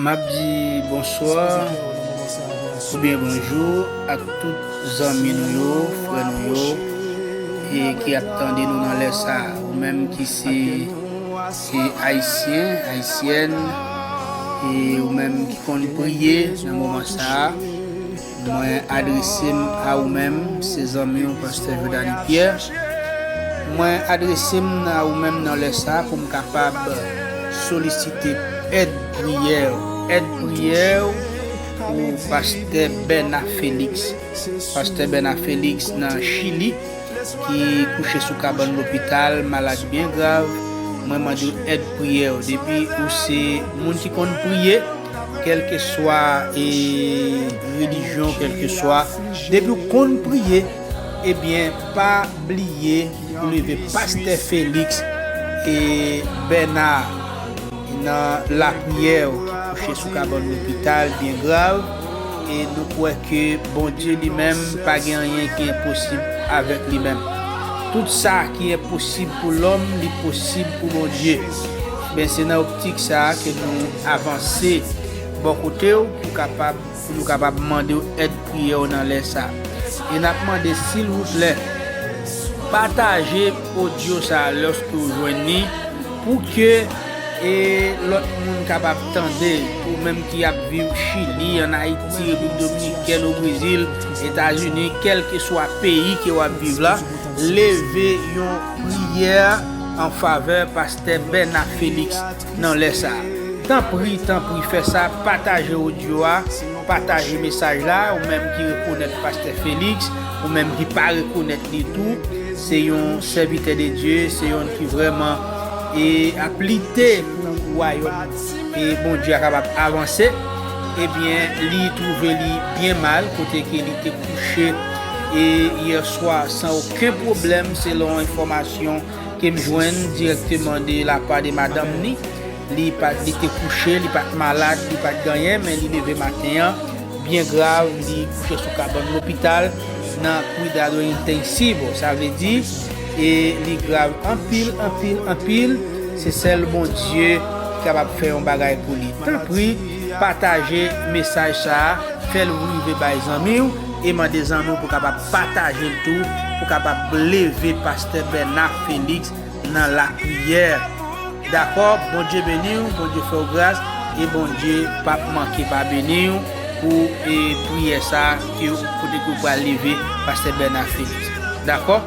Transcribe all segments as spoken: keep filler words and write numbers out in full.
M ap di bonswa oubyen bonjou ak tout zanmi nou yo, frè nou yo, e ki ap tande nou nan lè sa a. Ou menm ki se, se ayisyen, ayisyèn, e ou menm ki konn priye nan moman sa a, mwen adrese m a ou menm, se zanmi w, pastè Jodani Pierre. Mwen adrese m a ou menm nan lè sa a pou m kapab solisite èd priyè w, èd priyè w pou pastè Bèna Félix. Pastè Bèna Félix nan Chili, ki kouche sou kabann lopital, malad byen grav. Mwen mande w èd priyè w. Depi ou se moun ki konn priye, kèlkeswa, e, relijyon, kèlkeswa, depi w konn priye, ebyen, pa bliye pou leve pastè Félix, e, Bèna nan lapriyè, ki kouche sou kabann lopital, byen grav, e nou kwè ke Bondye li menm pa gen anyen ki enposib avèk li menm. Tout sa ki enposib pou lòm, li posib pou Bondye. Ben, se nan optik sa a ke nou avanse bò kote w pou kapab, pou nou kapab mande w èd priyè w nan lè sa a. E n ap mande, silvouplè, pataje odyo sa a lòske w jwenn li, pou ke, e, lòt moun kapab tande, ou menm ki ap viv Chili, ann Ayiti, Repiblik Dominikèn, o Brezil, Etazini, kèlkeswa peyi ke w ap viv la, leve yon priyè an favè pastè Bèna Félix nan lè sa a. Tanpri, tanpri, fè sa, pataje odyo a, pataje mesaj la, ou menm ki rekonèt pastè Félix, ou menm ki pa rekonèt li tou, se yon sèvitè de Dye, se yon ki vrèman, e, ap lite pou wayòm, e, Bondye a kapab avanse. Ebyen, li twouve li byen mal kote ke li te kouche, e, yè swa san okenn pwoblèm, selon enfòmasyon ke m jwenn dirèkteman de lapa de madanm ni. Li pa t, li te kouche, li pa t malad, li pa t gen anyen, men li leve maten an byen grav, li kouche sou kabann lopital nan cuidado intensivo. Sa vle di, e li grav anpil, anpil, anpil. Se sèl Bondye ki kapab fè yon bagay pou li. Tanpri, pataje mesaj sa a, fè l rive bay zanmi w, e mande zanmi w pou kapab pataje l tou, pou kapab leve pastè Bèna Félix nan lapriyè. Dakò, Bondye beni w, Bondye fè w gras, e Bondye p ap manke pa beni w pou, e, priyè sa a ke w, kote ke w pral leve pastè Bèna Félix. Dakò?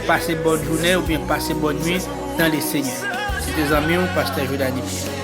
Pase bòn jounen oubyen pase bòn nuit dans le Seigneur. Se te zanmi w, pastè Jodani Pierre.